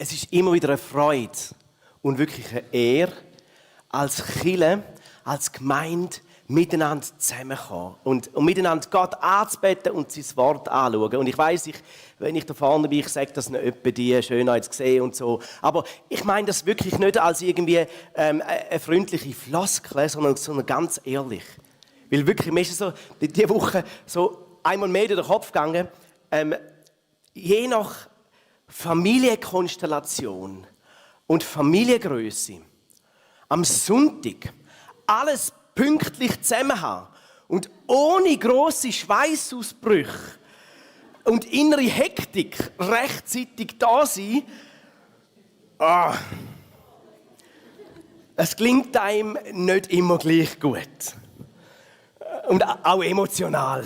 Es ist immer wieder eine Freude und wirklich eine Ehre, als Kirche, als Gemeinde miteinander zusammenkommen und miteinander Gott anzubeten und sein Wort anschauen. Und ich weiss, wenn ich da vorne bin, ich sage das nicht etwa die Schönheit sehen und so. Aber ich meine das wirklich nicht als irgendwie eine freundliche Floskel, sondern ganz ehrlich. Weil wirklich, mir ist so diese Woche so einmal mehr durch den Kopf gegangen, je nach Familienkonstellation und Familiengröße am Sonntag alles pünktlich zusammen haben und ohne grosse Schweißausbrüche und innere Hektik rechtzeitig da sein, es gelingt einem nicht immer gleich gut. Und auch emotional.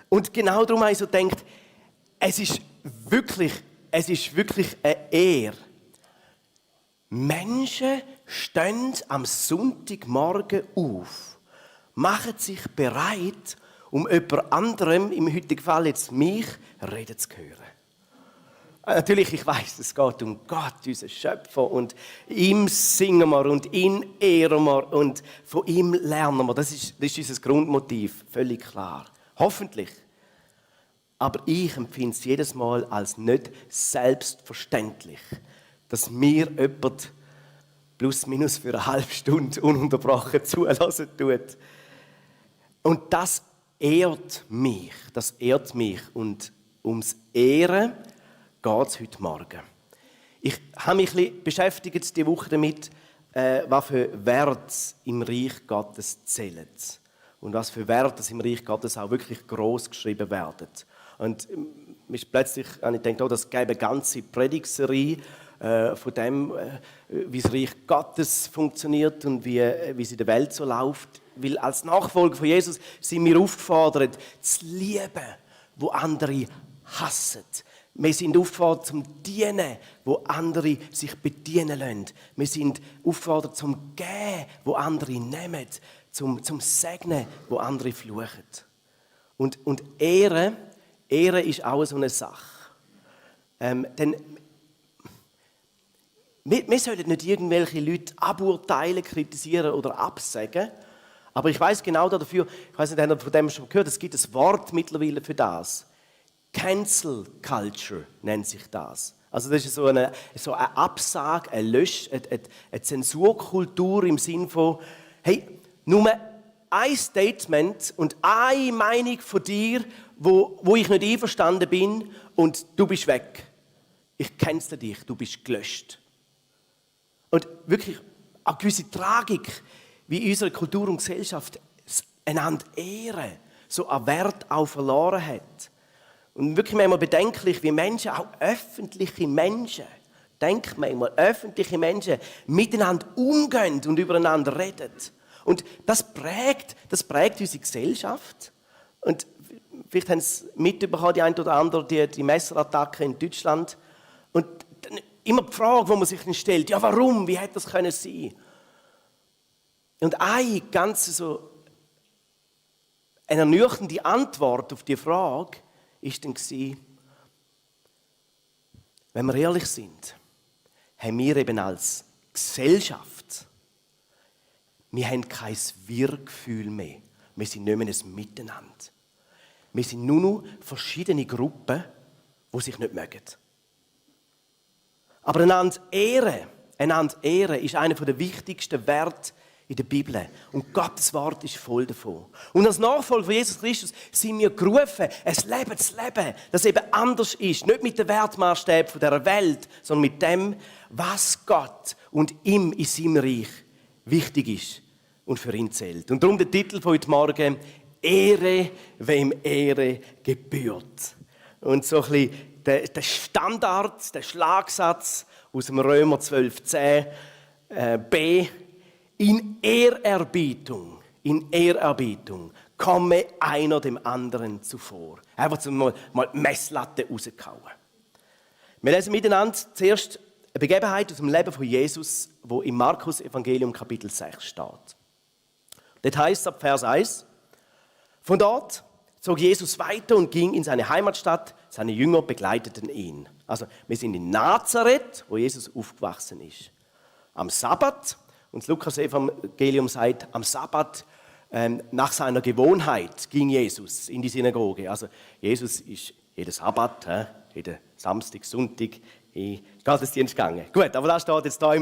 Und genau darum habe ich so gedacht, es ist wirklich eine Ehre. Menschen stehen am Sonntagmorgen auf, machen sich bereit, um jemand anderem, im heutigen Fall jetzt mich, reden zu hören. Natürlich, ich weiss, es geht um Gott, unseren Schöpfer, und ihm singen wir und ihn ehren wir und von ihm lernen wir. Das ist unser Grundmotiv, völlig klar. Hoffentlich. Aber ich empfinde es jedes Mal als nicht selbstverständlich, dass mir jemand plus minus für eine halbe Stunde ununterbrochen zulassen tut. Und das ehrt mich. Und ums Ehren geht es heute Morgen. Ich habe mich ein bisschen beschäftigt diese Woche damit, was für Werte im Reich Gottes zählen. Und was für Werte im Reich Gottes auch wirklich gross geschrieben werden. Und plötzlich habe ich gedacht, das gäbe eine ganze Predigtserie von dem, wie das Reich Gottes funktioniert und wie es in der Welt so läuft. Weil als Nachfolger von Jesus sind wir aufgefordert, zu lieben, wo andere hassen. Wir sind aufgefordert zum Dienen, wo andere sich bedienen lassen. Wir sind aufgefordert zum Geben, wo andere nehmen. Zum Segnen, wo andere fluchen. Und Ehre ist auch so eine Sache. Denn wir sollten nicht irgendwelche Leute aburteilen, kritisieren oder absägen. Aber ich weiss genau dafür, ich weiss nicht, habt ihr von dem schon gehört, es gibt ein Wort mittlerweile für das. Cancel Culture nennt sich das. Also das ist so eine Absage, eine Zensurkultur im Sinne von, hey, nur ein Statement und eine Meinung von dir, wo ich nicht einverstanden bin, und du bist weg. Ich cancel dich, du bist gelöscht. Und wirklich eine gewisse Tragik, wie unsere Kultur und Gesellschaft einander ehren, so einen Wert auch verloren hat. Und wirklich manchmal bedenklich, wie Menschen, auch öffentliche Menschen, denkt manchmal, öffentliche Menschen miteinander umgehen und übereinander reden. Und das prägt unsere Gesellschaft. Und vielleicht haben Sie mitbekommen, die ein oder andere, die Messerattacke in Deutschland. Und dann immer die Frage, die man sich dann stellt, ja warum, wie hätte das sein können? Und eine ganz so eine ernüchternde Antwort auf die Frage war dann, wenn wir ehrlich sind, haben wir eben als Gesellschaft, wir haben kein Wir-Gefühl mehr. Wir sind nicht mehr ein Miteinander. Wir sind nur noch verschiedene Gruppen, die sich nicht mögen. Aber einander ehren ist einer der wichtigsten Werte in der Bibel. Und Gottes Wort ist voll davon. Und als Nachfolger von Jesus Christus sind wir gerufen, ein Leben zu leben, das eben anders ist. Nicht mit den Wertmaßstäben dieser Welt, sondern mit dem, was Gott und ihm in seinem Reich wichtig ist und für ihn zählt. Und darum der Titel von heute Morgen: Ehre, wem Ehre gebührt. Und so ein bisschen der Standard, der Schlagsatz aus dem Römer 12,10 b: In Ehrerbietung komme einer dem anderen zuvor. Einfach mal die Messlatte rausgehauen. Wir lesen miteinander zuerst eine Begebenheit aus dem Leben von Jesus, wo im Markus-Evangelium Kapitel 6 steht. Dort heißt es ab Vers 1: Von dort zog Jesus weiter und ging in seine Heimatstadt, seine Jünger begleiteten ihn. Also wir sind in Nazareth, wo Jesus aufgewachsen ist. Am Sabbat, und das Lukas-Evangelium sagt, am Sabbat nach seiner Gewohnheit ging Jesus in die Synagoge. Also Jesus ist jeden Sabbat, jeden Samstag, Sonntag in den Gottesdienst gegangen. Gut, aber das steht jetzt da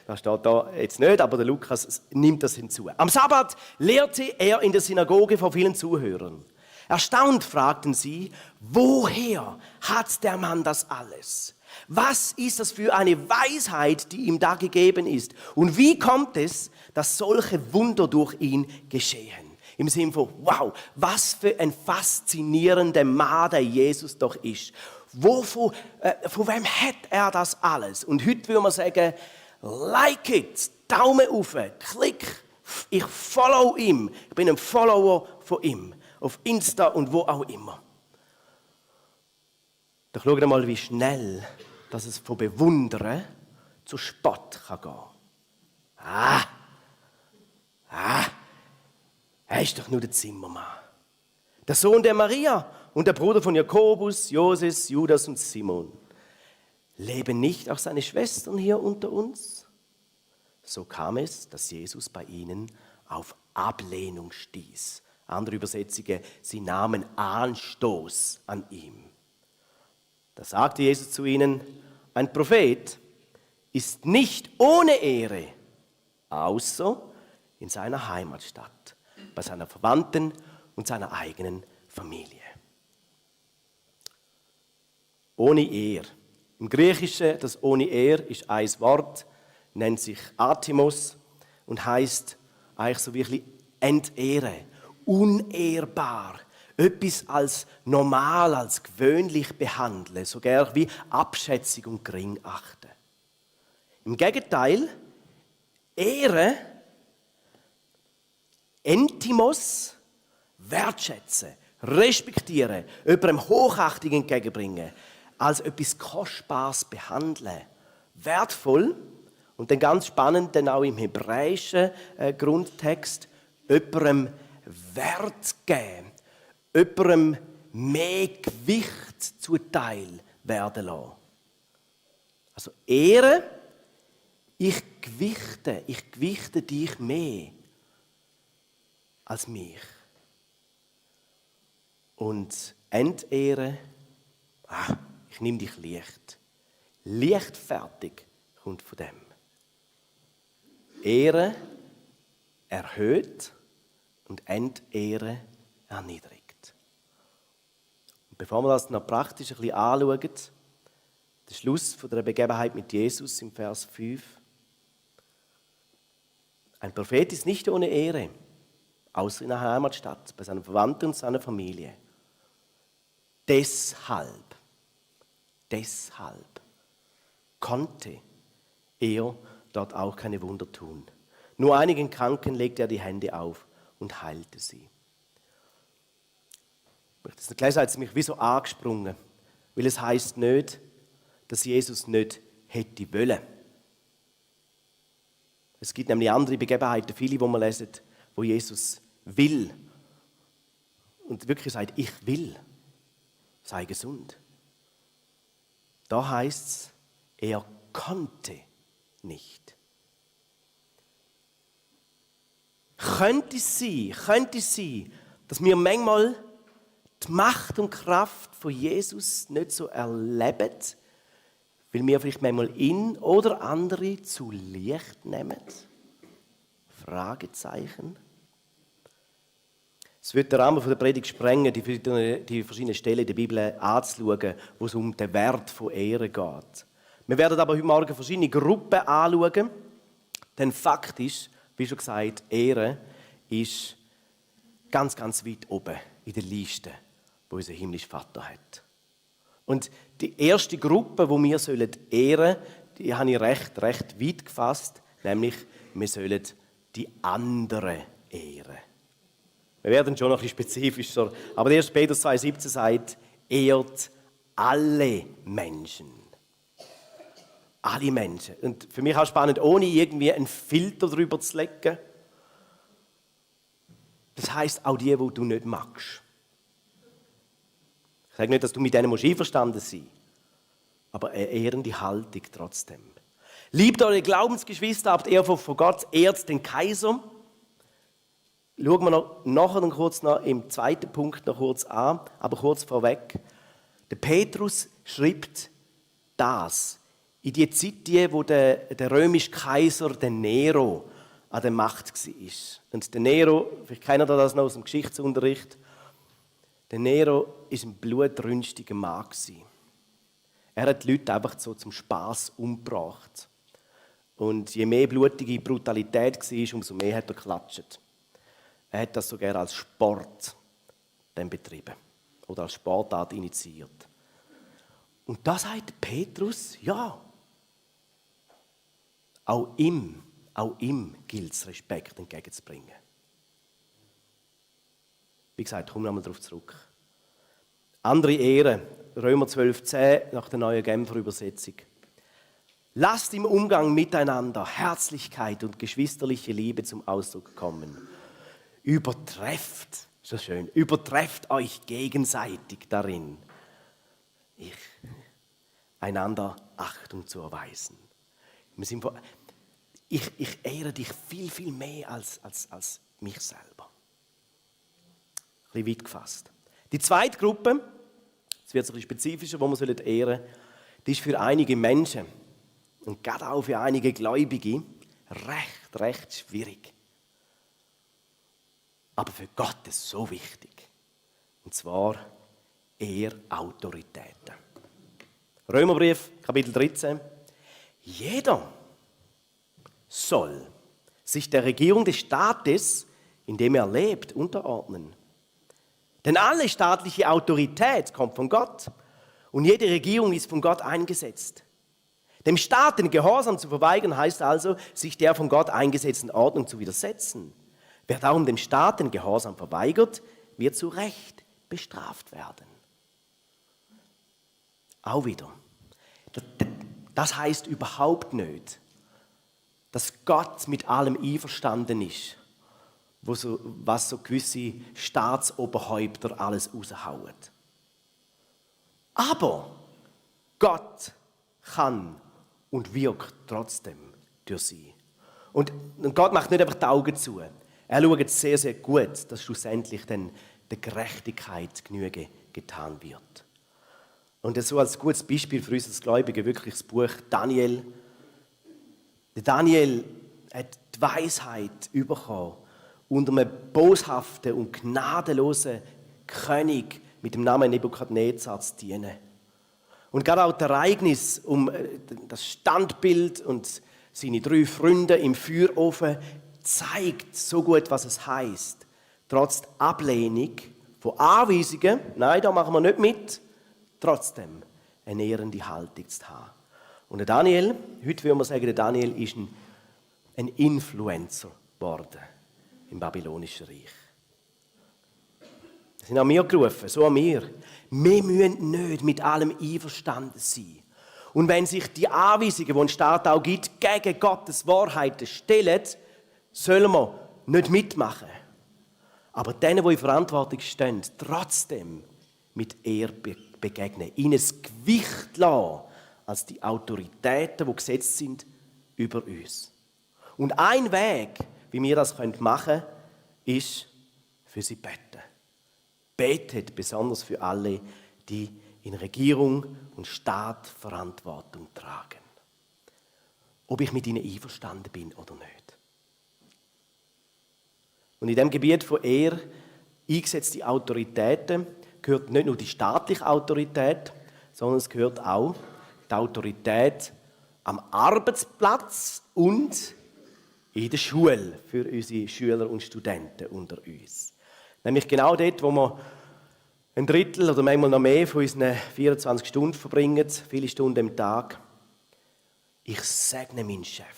das steht da jetzt nicht, aber der Lukas nimmt das hinzu. Am Sabbat lehrte er in der Synagoge vor vielen Zuhörern. Erstaunt fragten sie, woher hat der Mann das alles? Was ist das für eine Weisheit, die ihm da gegeben ist? Und wie kommt es, dass solche Wunder durch ihn geschehen? Im Sinne von, wow, was für ein faszinierender Mann der Jesus doch ist. Von wem hat er das alles? Und heute würde man sagen, like it, Daumen auf, klick, ich follow ihm. Ich bin ein Follower von ihm. Auf Insta und wo auch immer. Doch schau mal, wie schnell dass es von Bewundern zu Spott kann gehen. Er ist doch nur der Zimmermann. Der Sohn der Maria und der Bruder von Jakobus, Joses, Judas und Simon. Leben nicht auch seine Schwestern hier unter uns? So kam es, dass Jesus bei ihnen auf Ablehnung stieß. Andere Übersetzungen, sie nahmen Anstoß an ihm. Da sagte Jesus zu ihnen, ein Prophet ist nicht ohne Ehre, außer in seiner Heimatstadt, bei seiner Verwandten und seiner eigenen Familie. Ohne Ehr. Im Griechischen, das ohne Ehr ist ein Wort, nennt sich Atimos und heißt eigentlich so wirklich Entehre, unehrbar. Etwas als normal, als gewöhnlich behandeln, sogar wie Abschätzung und gering achten. Im Gegenteil, Ehre, Entimos, wertschätzen, respektieren, jemandem Hochachtung entgegenbringen, als etwas Kostbares behandeln, wertvoll und dann ganz spannend, dann auch im hebräischen Grundtext, jemandem Wert geben, jemandem mehr Gewicht zuteil werden lassen. Also Ehre, ich gewichte dich mehr als mich. Und Entehre, ich nehme dich leicht. Leichtfertig kommt von dem. Ehre erhöht und Entehre erniedrigt. Und bevor wir das noch praktisch ein bisschen anschauen, der Schluss von der Begebenheit mit Jesus im Vers 5. Ein Prophet ist nicht ohne Ehre, außer in der Heimatstadt, bei seinen Verwandten und seiner Familie. Deshalb konnte er dort auch keine Wunder tun. Nur einigen Kranken legte er die Hände auf und heilte sie. Das gleich hat es mich wie so angesprungen, weil es heisst nicht, dass Jesus nicht hätte wollen. Es gibt nämlich andere Begebenheiten, viele, die man lesen, wo Jesus will und wirklich sagt, ich will, sei gesund. Da heisst es, er konnte nicht. Könnte es sein, dass wir manchmal die Macht und Kraft von Jesus nicht so erleben, weil wir vielleicht manchmal ihn oder andere zu leicht nehmen? Fragezeichen. Es wird den Rahmen der Predigt sprengen, die verschiedenen Stellen in der Bibel anzuschauen, wo es um den Wert von Ehre geht. Wir werden aber heute Morgen verschiedene Gruppen anschauen, denn faktisch, wie schon gesagt, Ehre ist ganz, ganz weit oben in der Liste, die unser himmlischer Vater hat. Und die erste Gruppe, die wir ehren sollen, die habe ich recht weit gefasst, nämlich wir sollen die anderen ehren. Wir werden schon noch ein bisschen spezifischer, aber 1. Petrus 2,17 sagt, ehrt alle Menschen. Alle Menschen. Und für mich auch spannend, ohne irgendwie einen Filter drüber zu legen. Das heisst auch die du nicht magst. Ich sage nicht, dass du mit denen einverstanden sein musst, aber eine ehrende Haltung trotzdem. Liebt eure Glaubensgeschwister, habt Ehrfurcht vor Gott, ehrt den Kaiser. Schauen wir nachher noch kurz im zweiten Punkt noch kurz an, aber kurz vorweg. Der Petrus schreibt das in die Zeit, wo der römische Kaiser, der Nero, an der Macht war. Und der Nero, vielleicht kennt ihr das noch aus dem Geschichtsunterricht, der Nero war ein blutrünstiger Mann. Er hat die Leute einfach so zum Spass umgebracht. Und je mehr blutige Brutalität war, umso mehr hat er geklatscht. Er hat das sogar als Sport dann betrieben oder als Sportart initiiert. Und da sagt Petrus, ja, auch ihm gilt es, Respekt entgegenzubringen. Wie gesagt, kommen wir nochmal darauf zurück. Andere Ehre, Römer 12,10 nach der neuen Genfer Übersetzung. Lasst im Umgang miteinander Herzlichkeit und geschwisterliche Liebe zum Ausdruck kommen. Übertrefft, so schön, übertrefft euch gegenseitig darin, einander Achtung zu erweisen. Ich ehre dich viel, viel mehr als mich selber. Ein bisschen weit gefasst. Die zweite Gruppe, jetzt wird es ein bisschen spezifischer, wo wir ehren sollen, die ist für einige Menschen und gerade auch für einige Gläubige recht schwierig. Aber für Gott ist es so wichtig. Und zwar Autoritäten. Römerbrief, Kapitel 13. Jeder soll sich der Regierung des Staates, in dem er lebt, unterordnen. Denn alle staatliche Autorität kommt von Gott und jede Regierung ist von Gott eingesetzt. Dem Staat den Gehorsam zu verweigern, heißt also, sich der von Gott eingesetzten Ordnung zu widersetzen. Wer darum dem Staat den Gehorsam verweigert, wird zu Recht bestraft werden. Auch wieder. Das heißt überhaupt nicht, dass Gott mit allem einverstanden ist, was so gewisse Staatsoberhäupter alles raushauen. Aber Gott kann und wirkt trotzdem durch sie. Und Gott macht nicht einfach die Augen zu. Er schaut sehr, sehr gut, dass schlussendlich dann der Gerechtigkeit Genüge getan wird. Und so als gutes Beispiel für uns als Gläubige wirklich das Buch Daniel. Der Daniel hat die Weisheit bekommen, unter einem boshaften und gnadenlosen König mit dem Namen Nebukadnezar zu dienen. Und gerade auch das Ereignis um das Standbild und seine 3 Freunde im Feuerofen zeigt so gut, was es heisst, trotz Ablehnung von Anweisungen, nein, da machen wir nicht mit, trotzdem eine ehrende Haltung zu haben. Und der Daniel, heute würde man sagen, der Daniel ist ein Influencer geworden im babylonischen Reich. Das sind an mir gerufen, so an mir. Wir müssen nicht mit allem einverstanden sein. Und wenn sich die Anweisungen, die ein Staat auch gibt, gegen Gottes Wahrheiten stellen, sollen wir nicht mitmachen. Aber denen, die in Verantwortung stehen, trotzdem mit Ehre begegnen. Ihnen das Gewicht lassen, als die Autoritäten, die gesetzt sind, über uns. Und ein Weg, wie wir das machen können, ist für sie beten. Betet besonders für alle, die in Regierung und Staat Verantwortung tragen. Ob ich mit ihnen einverstanden bin oder nicht. Und in dem Gebiet von Ehre eingesetzte Autoritäten gehört nicht nur die staatliche Autorität, sondern es gehört auch die Autorität am Arbeitsplatz und in der Schule für unsere Schüler und Studenten unter uns. Nämlich genau dort, wo wir ein Drittel oder manchmal noch mehr von unseren 24 Stunden verbringen, viele Stunden am Tag. Ich segne meinen Chef.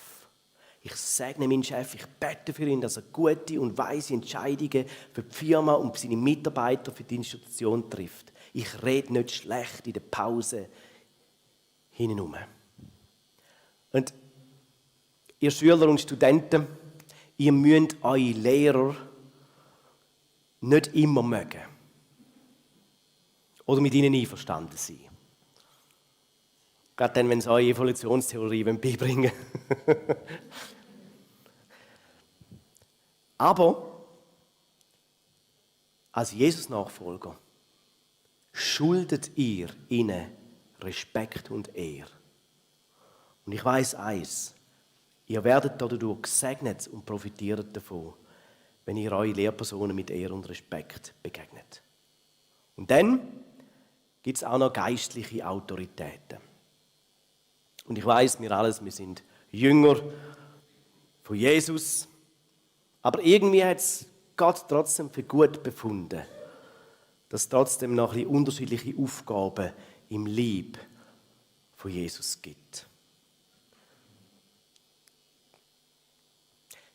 Ich bete für ihn, dass er gute und weise Entscheidungen für die Firma und seine Mitarbeiter, für die Institution trifft. Ich rede nicht schlecht in der Pause hinein. Und ihr Schüler und Studenten, ihr müsst eure Lehrer nicht immer mögen. oder mit ihnen einverstanden sein. Gerade dann, wenn sie eure Evolutionstheorie beibringen wollen. Aber als Jesus-Nachfolger schuldet ihr ihnen Respekt und Ehre. Und ich weiss eins, ihr werdet dadurch gesegnet und profitiert davon, wenn ihr eure Lehrpersonen mit Ehre und Respekt begegnet. Und dann gibt es auch noch geistliche Autoritäten. Und ich weiss, wir sind Jünger von Jesus, aber irgendwie hat es Gott trotzdem für gut befunden, dass es trotzdem noch ein bisschen unterschiedliche Aufgaben im Leib von Jesus gibt.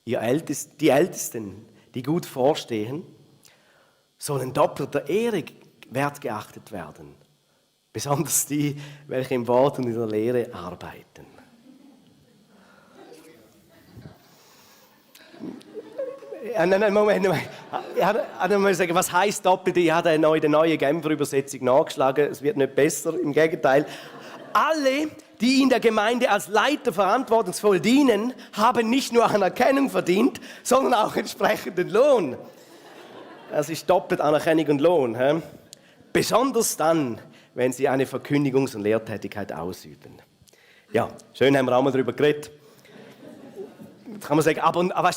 Die Ältesten, die gut vorstehen, sollen doppelter Ehre wertgeachtet werden. Besonders die, welche im Wort und in der Lehre arbeiten. Moment. Ich muss sagen, was heisst doppelt? Ich habe in der neuen Genfer Übersetzung nachgeschlagen. Es wird nicht besser, im Gegenteil. Alle, die in der Gemeinde als Leiter verantwortungsvoll dienen, haben nicht nur Anerkennung verdient, sondern auch entsprechenden Lohn. Das ist doppelt Anerkennung und Lohn. He? Besonders dann, wenn sie eine Verkündigungs- und Lehrtätigkeit ausüben. Ja, schön haben wir auch mal darüber geredet. Jetzt kann man sagen, aber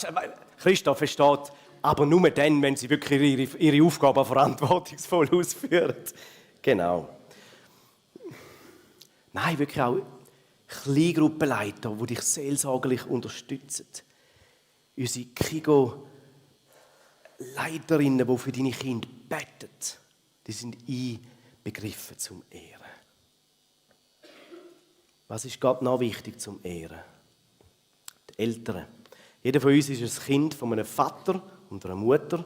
Christoph versteht, aber nur dann, wenn sie wirklich ihre Aufgaben verantwortungsvoll ausführen. Genau. Nein, wirklich auch Kleingruppenleiter, die dich seelsorgerlich unterstützen. Unsere Kigo-Leiterinnen, die für deine Kinder beten, die sind einbegriffen zum Ehren. Was ist Gott noch wichtig zum Ehren? Die Eltern. Jeder von uns ist ein Kind von einem Vater und einer Mutter.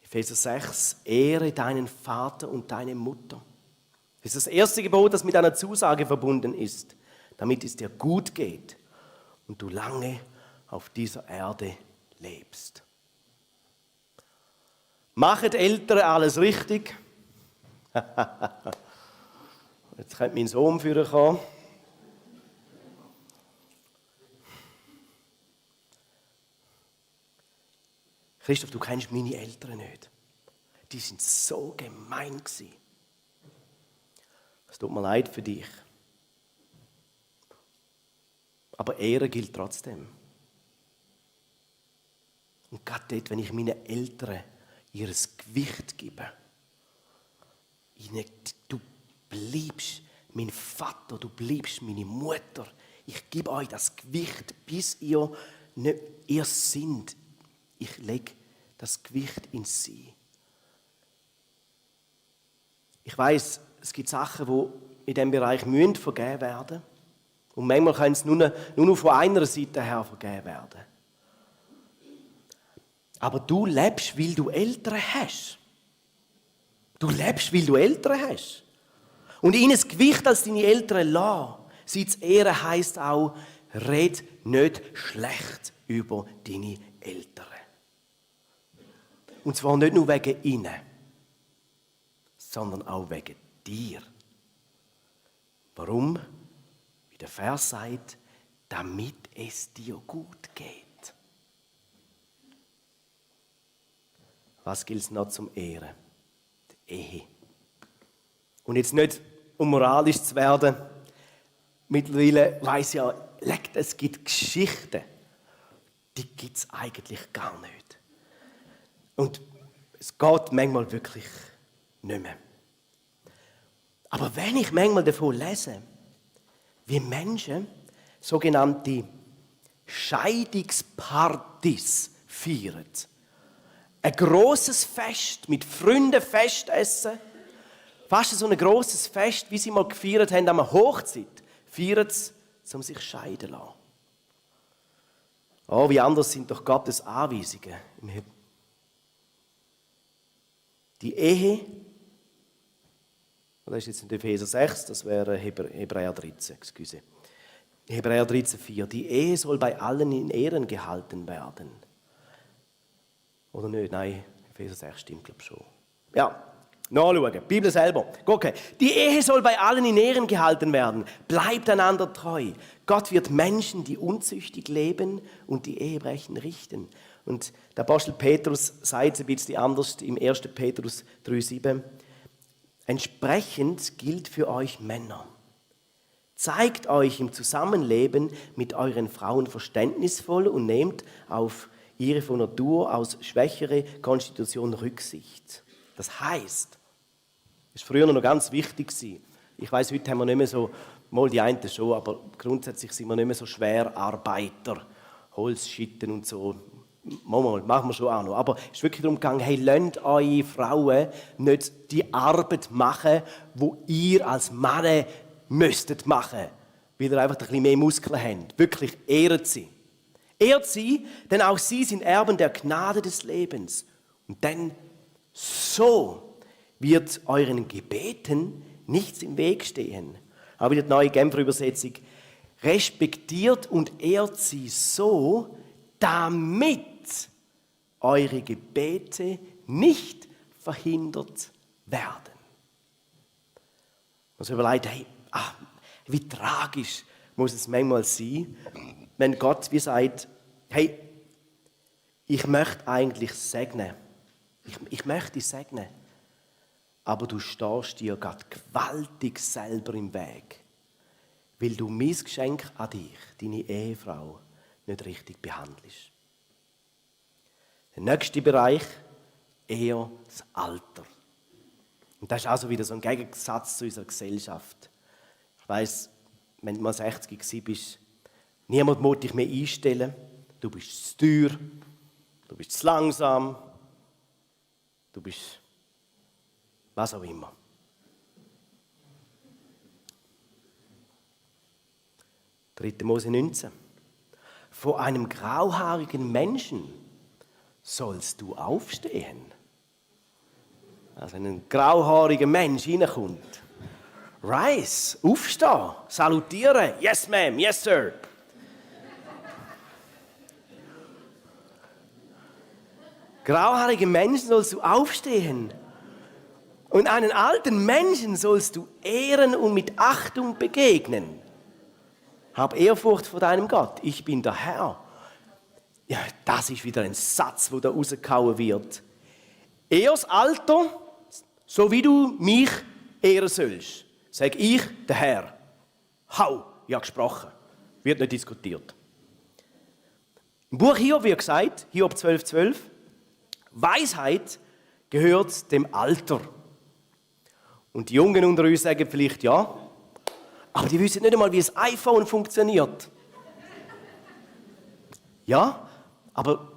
Epheser 6, ehre deinen Vater und deine Mutter. Das ist das erste Gebot, das mit einer Zusage verbunden ist, damit es dir gut geht und du lange auf dieser Erde lebst. Machet Eltern alles richtig. Jetzt könnte mein Sohn führen kommen. Christoph, du kennst meine Eltern nicht. Die sind so gemein gewesen. Es tut mir leid für dich. Aber Ehre gilt trotzdem. Und gerade dort, wenn ich meinen Eltern ihr Gewicht gebe, du bleibst mein Vater, du bleibst meine Mutter. Ich gebe euch das Gewicht, bis ihr sind. Ich lege das Gewicht in sie. Ich weiss, es gibt Sachen, die in diesem Bereich vergeben werden müssen. Und manchmal können es nur von einer Seite her vergeben werden. Aber du lebst, weil du Eltern hast. Du lebst, weil du Eltern hast. Und ihnen das Gewicht als deine Eltern lassen. Sie zu ehren heisst auch, red nicht schlecht über deine Eltern. Und zwar nicht nur wegen ihnen, sondern auch wegen dir. Warum? Wie der Vers sagt, damit es dir gut geht. Was gilt es noch zum Ehren? Die Ehe. Und jetzt nicht, um moralisch zu werden. Mittlerweile weiss ja, es gibt Geschichten, die gibt es eigentlich gar nicht. Und es geht manchmal wirklich nicht mehr. Aber wenn ich manchmal davon lese, wie Menschen sogenannte Scheidungspartys feiern, ein grosses Fest mit Freunden Festessen, fast so ein grosses Fest, wie sie mal gefeiert haben an einer Hochzeit, feiern sie, um sich scheiden zu lassen. Oh, wie anders sind doch Gottes Anweisungen im Himmel. Die Ehe, das ist jetzt in Epheser 6, das wäre Hebräer 13, excuse. Hebräer 13, 4. Die Ehe soll bei allen in Ehren gehalten werden. Oder nicht? Nein, Epheser 6 stimmt, glaube ich, schon. Ja, Nachschauen, die Bibel selber. Okay. Die Ehe soll bei allen in Ehren gehalten werden. Bleibt einander treu. Gott wird Menschen, die unzüchtig leben und die Ehe brechen, richten. Und der Apostel Petrus sagt es ein bisschen anders im 1. Petrus 3,7. Entsprechend gilt für euch Männer. Zeigt euch im Zusammenleben mit euren Frauen verständnisvoll und nehmt auf ihre von Natur aus schwächere Konstitution Rücksicht. Das heisst, das war früher noch ganz wichtig. Ich weiss, heute haben wir nicht mehr so, mal die einen schon, aber grundsätzlich sind wir nicht mehr so Schwerarbeiter, Holz schitten und so. Machen wir schon auch noch. Aber es ist wirklich darum gegangen, hey, lasst eure Frauen nicht die Arbeit machen, die ihr als Männer müsstet machen, weil ihr einfach ein bisschen mehr Muskeln habt. Wirklich, ehrt sie. Ehrt sie, denn auch sie sind Erben der Gnade des Lebens. Und dann so wird euren Gebeten nichts im Weg stehen. Aber wieder die neue Genfer Übersetzung. Respektiert und ehrt sie so, damit eure Gebete nicht verhindert werden. Also überlegt, hey, wie tragisch muss es manchmal sein, wenn Gott wie sagt, hey, ich möchte eigentlich segnen. Ich möchte dich segnen. Aber du stehst dir gerade gewaltig selber im Weg, weil du mein Geschenk an dich, deine Ehefrau, nicht richtig behandelst. Der nächste Bereich, eher das Alter. Und das ist also wieder so ein Gegensatz zu unserer Gesellschaft. Ich weiss, wenn du mal 60 gewesen bist, niemand muss dich mehr einstellen. Du bist zu teuer, du bist zu langsam, du bist was auch immer. 3. Mose 19. Vor einem grauhaarigen Menschen sollst du aufstehen. Also wenn ein grauhaariger Mensch reinkommt. Rise, aufstehen, salutieren. Yes, ma'am, yes, sir. Grauhaarige Menschen sollst du aufstehen. Und einen alten Menschen sollst du ehren und mit Achtung begegnen. Hab Ehrfurcht vor deinem Gott. Ich bin der Herr. Ja, das ist wieder ein Satz, der da rausgehauen wird. Ehr das Alter, so wie du mich ehren sollst. Sag ich, der Herr. Hau, ja gesprochen. Wird nicht diskutiert. Im Buch Hiob wird gesagt, Hiob 12,12, Weisheit gehört dem Alter. Und die Jungen unter uns sagen vielleicht ja, aber die wissen nicht einmal, wie das iPhone funktioniert. Ja, aber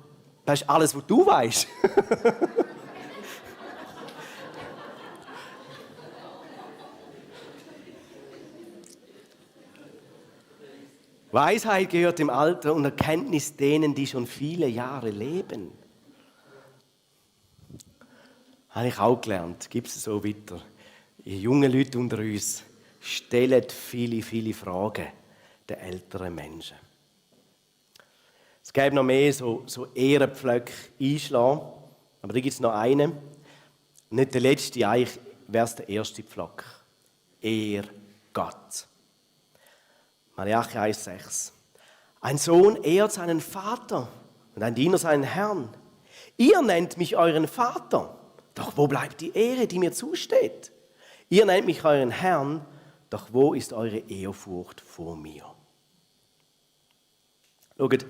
das ist alles, was du weißt. Weisheit gehört dem Alter und Erkenntnis denen, die schon viele Jahre leben. Habe ich auch gelernt. Gibt es so weiter. Die jungen Leute unter uns stellen viele, viele Fragen den älteren Menschen. Es gäbe noch mehr so Ehrenpflöcke einschlagen, aber da gibt es noch einen. Nicht der letzte, eigentlich wäre es der erste Pflock. Ehr Gott. Malachi 1,6. Ein Sohn ehrt seinen Vater und ein Diener seinen Herrn. Ihr nennt mich euren Vater, doch wo bleibt die Ehre, die mir zusteht? Ihr nennt mich euren Herrn, doch wo ist eure Ehrfurcht vor mir? Schaut,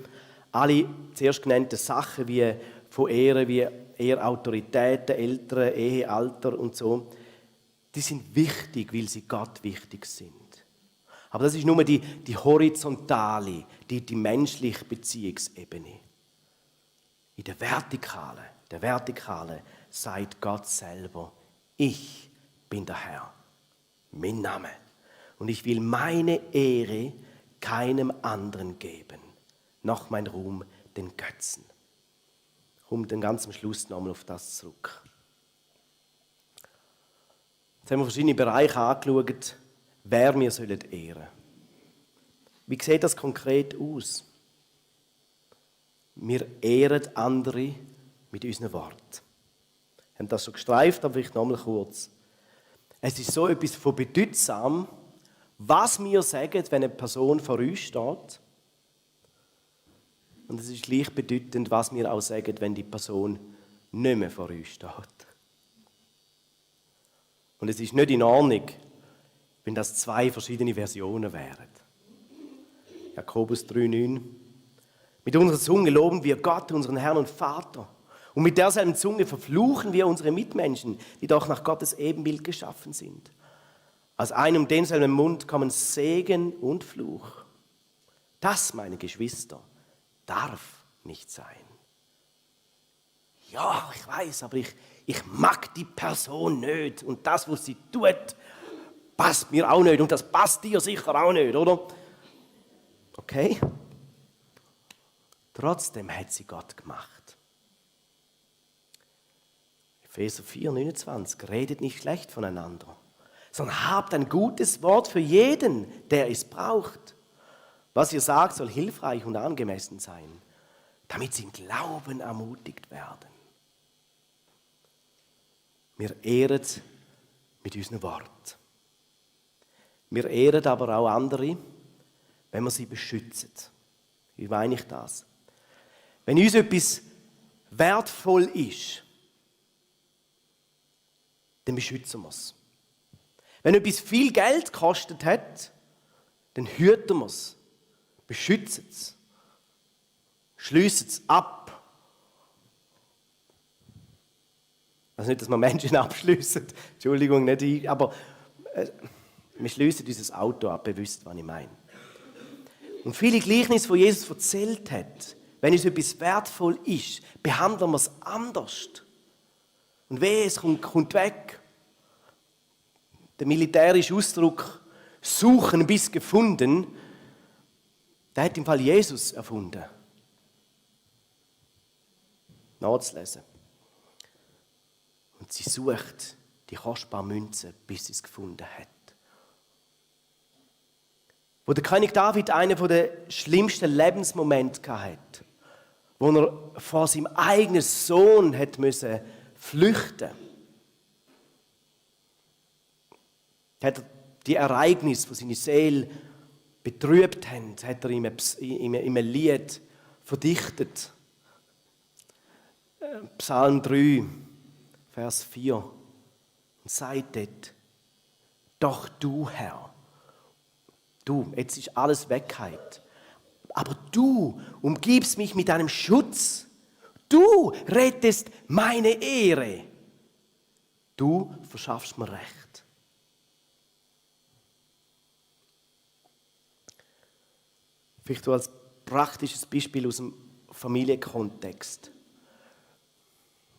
alle zuerst genannten Sachen wie von Ehre, wie Ehrautoritäten, Eltern, Ehealter und so, die sind wichtig, weil sie Gott wichtig sind. Aber das ist nur die horizontale, die menschliche Beziehungsebene. In der Vertikale sagt Gott selber, ich bin der Herr, mein Name. Und ich will meine Ehre keinem anderen geben, noch mein Ruhm den Götzen. Ich komme dann ganz am Schluss nochmal auf das zurück. Jetzt haben wir verschiedene Bereiche angeschaut, wer wir ehren sollen. Wie sieht das konkret aus? Wir ehren andere mit unseren Worten. Wir haben das schon gestreift, aber vielleicht noch mal kurz. Es ist so etwas von bedeutsam, was wir sagen, wenn eine Person vor uns steht. Und es ist gleichbedeutend, was wir auch sagen, wenn die Person nicht mehr vor uns steht. Und es ist nicht in Ordnung, wenn das zwei verschiedene Versionen wären. Jakobus 3,9. Mit unserer Zunge loben wir Gott, unseren Herrn und Vater. Und mit derselben Zunge verfluchen wir unsere Mitmenschen, die doch nach Gottes Ebenbild geschaffen sind. Aus einem und denselben Mund kommen Segen und Fluch. Das, meine Geschwister, darf nicht sein. Ja, ich weiß, aber ich mag die Person nicht. Und das, was sie tut, passt mir auch nicht. Und das passt dir sicher auch nicht, oder? Okay? Trotzdem hat sie Gott gemacht. Epheser 4,29. Redet nicht schlecht voneinander, sondern habt ein gutes Wort für jeden, der es braucht. Was ihr sagt, soll hilfreich und angemessen sein, damit sie im Glauben ermutigt werden. Wir ehren mit unserem Wort. Wir ehren aber auch andere, wenn wir sie beschützen. Wie meine ich das? Wenn uns etwas wertvoll ist, dann beschützen wir es. Wenn etwas viel Geld gekostet hat, dann hüten wir es, beschützen es, schliessen es ab. Also nicht, dass wir Menschen abschliessen, Entschuldigung, nicht ich, aber wir schliessen unser Auto ab, ihr wisst, was ich meine. Und viele Gleichnisse, die Jesus erzählt hat, wenn uns etwas wertvoll ist, behandeln wir es anders. Und wehe, es kommt weg. Der militärische Ausdruck «suchen bis gefunden», der hat im Fall Jesus erfunden. Nachzulesen. Und sie sucht die kostbare Münze, bis sie es gefunden hat. Wo der König David einen der schlimmsten Lebensmomente hatte, wo er vor seinem eigenen Sohn hat müssen flüchten, hat er die Ereignisse, die seine Seele betrübt haben, hat er in einem Lied verdichtet. Psalm 3, Vers 4. Und sagt dort: Doch du, Herr, du, jetzt ist alles Wegheit, aber du umgibst mich mit deinem Schutz. Du rettest meine Ehre. Du verschaffst mir Recht. Vielleicht als praktisches Beispiel aus dem Familienkontext.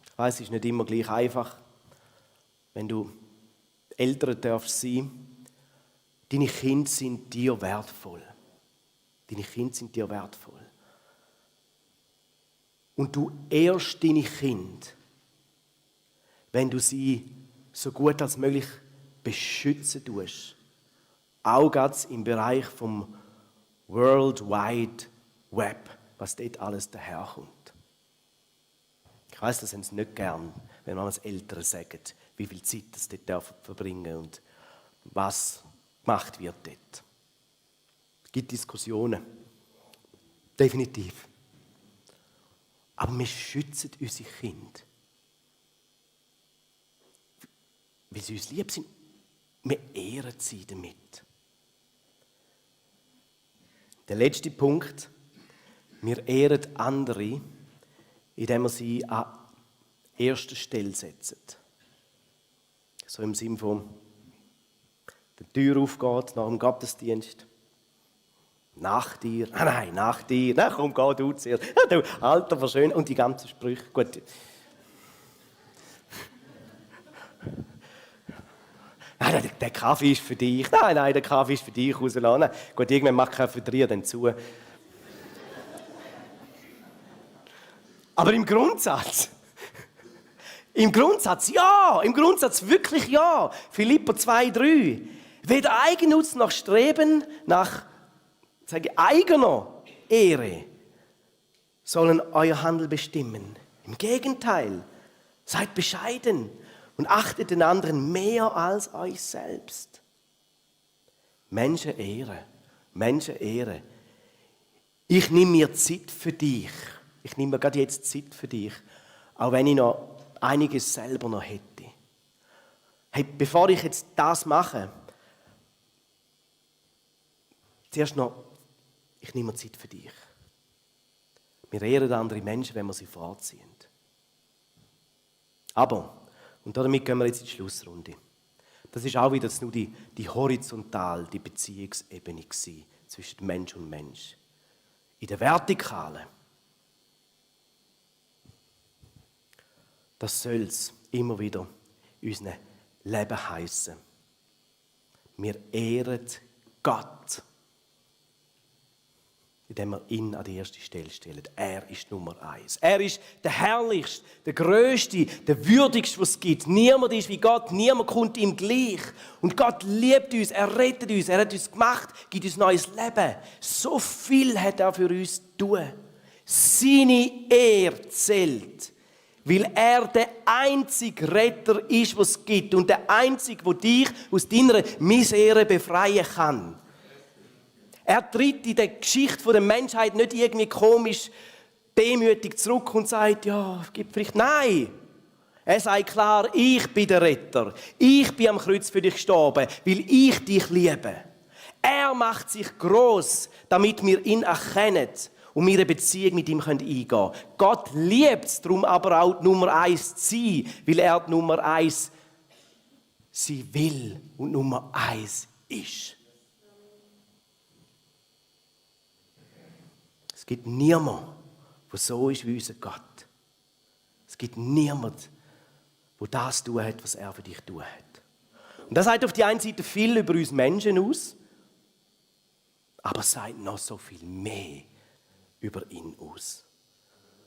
Ich weiss, es ist nicht immer gleich einfach, wenn du Eltern darfst sein. Deine Kinder sind dir wertvoll. Deine Kinder sind dir wertvoll. Und du ehrst deine Kinder, wenn du sie so gut als möglich beschützen tust. Auch gerade im Bereich vom World Wide Web, was dort alles daherkommt. Ich weiss, das haben sie nicht gern, wenn man als Eltern sagt, wie viel Zeit das dort verbringen und was gemacht wird dort. Es gibt Diskussionen. Definitiv. Aber wir schützen unsere Kinder. Weil sie uns lieb sind, wir ehren sie damit. Der letzte Punkt: Wir ehren andere, indem wir sie an erster Stelle setzen. So im Sinne von, die Tür aufgeht nach dem Gottesdienst. Nach dir. Ah nein, nach dir. Na komm, geh du zuerst. Ja, du, Alter, verschön. Und die ganzen Sprüche. Gut. Nein, der Kaffee ist für dich. Nein, der Kaffee ist für dich rauslassen. Gut, irgendwann macht Cafeteria dann zu. Aber im Grundsatz ja. Im Grundsatz wirklich ja. Philipper 2,3. Weder Eigennutz noch Streben nach eigener Ehre sollen euer Handel bestimmen. Im Gegenteil, Seid bescheiden und achtet den anderen mehr als euch selbst. Menschenehre. Menschenehre. Ich nehme mir Zeit für dich. Ich nehme mir gerade jetzt Zeit für dich. Auch wenn ich noch einiges selber noch hätte. Hey, bevor ich jetzt das mache, zuerst noch, ich nehme mir Zeit für dich. Wir ehren andere Menschen, wenn wir sie vorziehen. Aber, und damit gehen wir jetzt in die Schlussrunde. Das ist auch wieder nur die horizontal, die Beziehungsebene zwischen Mensch und Mensch. In der Vertikalen, das soll es immer wieder in unserem Leben heissen. Wir ehren Gott, indem wir ihn an die erste Stelle stellen. Er ist Nummer 1. Er ist der Herrlichste, der Größte, der Würdigste, was es gibt. Niemand ist wie Gott, niemand kommt ihm gleich. Und Gott liebt uns, er rettet uns, er hat uns gemacht, gibt uns neues Leben. So viel hat er für uns zu tun. Seine Ehre zählt, weil er der einzige Retter ist, was es gibt. Und der einzige, der dich aus deiner Misere befreien kann. Er tritt in der Geschichte der Menschheit nicht irgendwie komisch, demütig zurück und sagt, ja, gibt vielleicht. Nein! Er sagt klar, ich bin der Retter. Ich bin am Kreuz für dich gestorben, weil ich dich liebe. Er macht sich gross, damit wir ihn erkennen und wir eine Beziehung mit ihm eingehen können. Gott liebt es darum aber auch Nummer 1 zu sein, weil er die Nummer 1 sein will und Nummer 1 ist. Es gibt niemanden, der so ist wie unser Gott. Es gibt niemanden, der das tun hat, was er für dich tun hat. Und das sagt auf die einen Seite viel über uns Menschen aus, aber es sagt noch so viel mehr über ihn aus.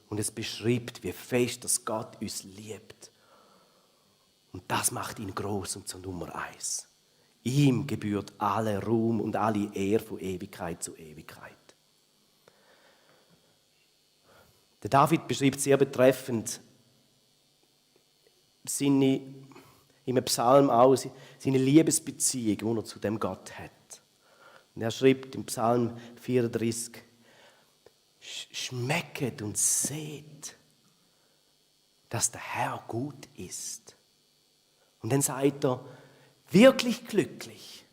Und es beschreibt, wie fest dass Gott uns liebt. Und das macht ihn groß und zur Nummer 1. Ihm gebührt alle Ruhm und alle Ehre von Ewigkeit zu Ewigkeit. Der David beschreibt sehr betreffend im Psalm auch seine Liebesbeziehung, die er zu dem Gott hat. Und er schreibt im Psalm 34, schmecket und seht, dass der Herr gut ist. Und dann sagt er, wirklich glücklich,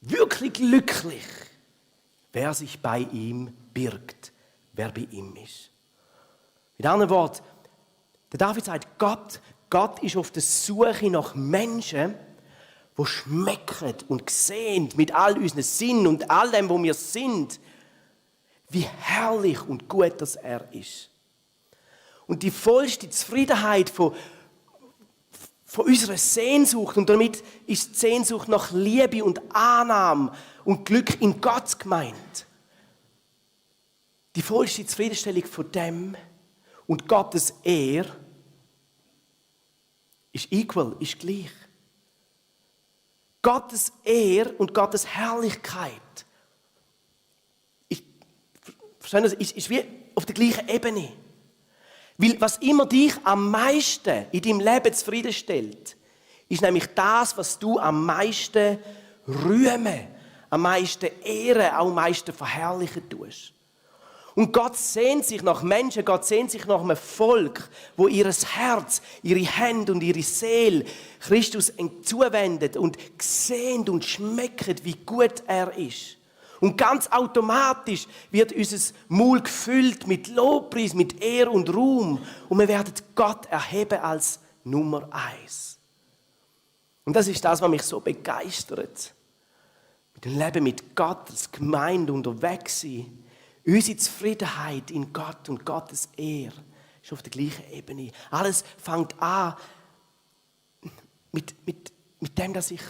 wer sich bei ihm birgt, wer bei ihm ist. Mit anderen Worten, der David sagt, Gott ist auf der Suche nach Menschen, die schmecken und sehen mit all unseren Sinnen und all dem, wo wir sind, wie herrlich und gut das er ist. Und die vollste Zufriedenheit von unserer Sehnsucht, und damit ist die Sehnsucht nach Liebe und Annahme und Glück in Gott gemeint. Die vollste Zufriedenstellung von dem und Gottes Ehre ist equal, ist gleich. Gottes Ehre und Gottes Herrlichkeit ist wie auf der gleichen Ebene. Weil was immer dich am meisten in deinem Leben zufriedenstellt, ist nämlich das, was du am meisten rühmen, am meisten ehren, auch am meisten verherrlichen tust. Und Gott sehnt sich nach Menschen, Gott sehnt sich nach einem Volk, wo ihr Herz, ihre Hände und ihre Seele Christus zuwendet und sehnt und schmeckt, wie gut er ist. Und ganz automatisch wird unser Maul gefüllt mit Lobpreis, mit Ehre und Ruhm. Und wir werden Gott erheben als Nummer 1. Und das ist das, was mich so begeistert. Mit dem Leben mit Gott, als Gemeinde unterwegs sein. Unsere Zufriedenheit in Gott und Gottes Ehre ist auf der gleichen Ebene. Alles fängt an mit dem, dass ich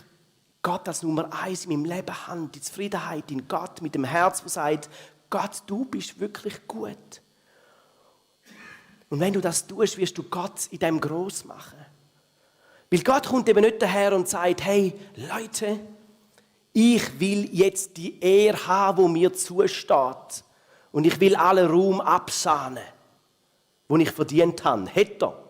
Gott als Nummer 1 in meinem Leben habe. Die Zufriedenheit in Gott, mit dem Herz, das sagt, Gott, du bist wirklich gut. Und wenn du das tust, wirst du Gott in dem gross machen. Weil Gott kommt eben nicht daher und sagt, hey, Leute, ich will jetzt die Ehre haben, die mir zusteht. Und ich will allen Ruhm absahnen, den ich verdient habe. Hätte er.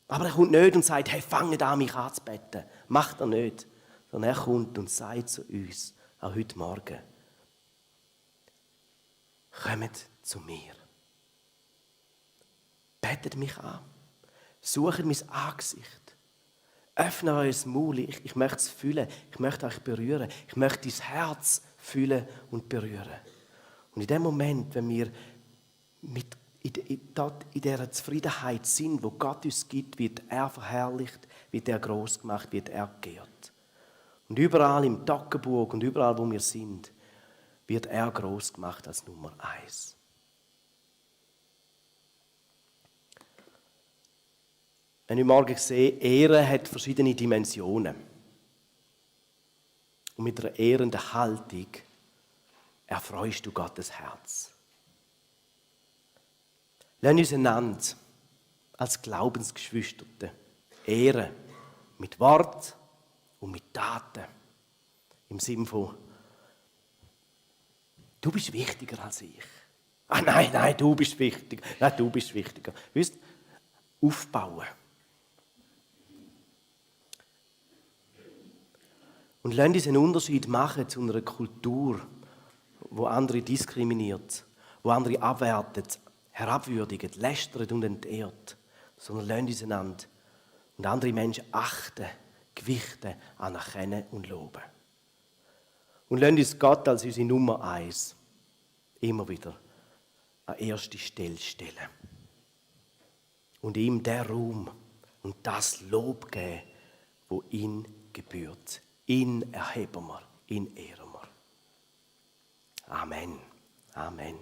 Aber er kommt nicht und sagt, hey, fangt an, mich anzubeten. Macht er nicht. Sondern er kommt und sagt zu uns, auch heute Morgen, kommt zu mir. Betet mich an. Sucht mein Angesicht. Öffnet euer Maul. Ich möchte es fühlen. Ich möchte euch berühren. Ich möchte dein Herz fühlen und berühren. Und in dem Moment, wenn wir in dieser Zufriedenheit sind, wo Gott uns gibt, wird er verherrlicht, wird er gross gemacht, wird er geehrt. Und überall im Toggenburg und überall, wo wir sind, wird er gross gemacht als Nummer 1. Wenn ich morgen sehe, Ehre hat verschiedene Dimensionen. Und mit einer ehrenden Haltung erfreust du Gottes Herz. Lass uns einander als Glaubensgeschwisterte ehren. Mit Wort und mit Taten. Im Sinne von, du bist wichtiger als ich. Ah nein, du bist wichtiger. Nein, du bist wichtiger. Wisst, aufbauen. Und lasst uns einen Unterschied machen zu einer Kultur, wo andere diskriminiert, wo andere abwertet, herabwürdigt, lästert und entehrt. Sondern lasst uns einander und andere Menschen achten, gewichten, anerkennen und loben. Und lasst uns Gott als unsere Nummer 1 immer wieder an erste Stelle stellen. Und ihm den Ruhm und das Lob geben, wo ihn gebührt. Ihn erheben wir, ihn ehren wir. Amen. Amen.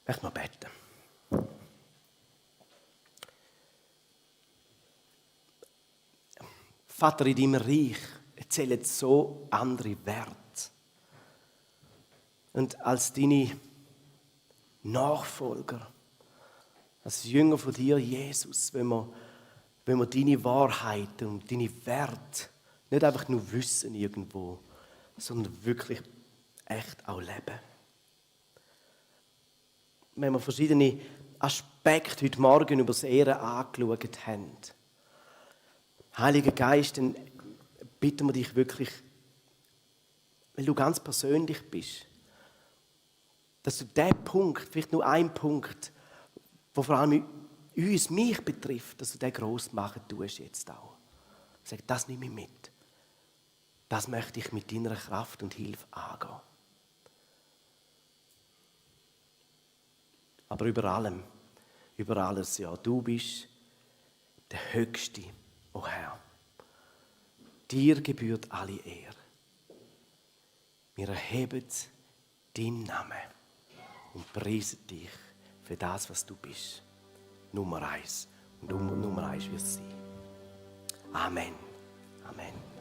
Ich möchte noch beten. Vater, in deinem Reich erzählen so andere Werte. Und als deine Nachfolger, als Jünger von dir, Jesus, wenn wir deine Wahrheiten und deine Werte nicht einfach nur wissen irgendwo, sondern wirklich echt auch leben. Wenn wir verschiedene Aspekte heute Morgen über das Ehren angeschaut haben, Heiliger Geist, dann bitten wir dich wirklich, weil du ganz persönlich bist, dass du diesen Punkt, vielleicht nur einen Punkt, der vor allem mich betrifft, dass du den gross machen tust jetzt auch. Sag, das nehme ich mit. Das möchte ich mit deiner Kraft und Hilfe angehen. Aber über alles, ja, du bist der Höchste, o Herr. Dir gebührt alle Ehre. Wir erheben deinen Namen und preisen dich für das, was du bist. Nummer 1. Und Nummer 1 wird es sein. Amen. Amen.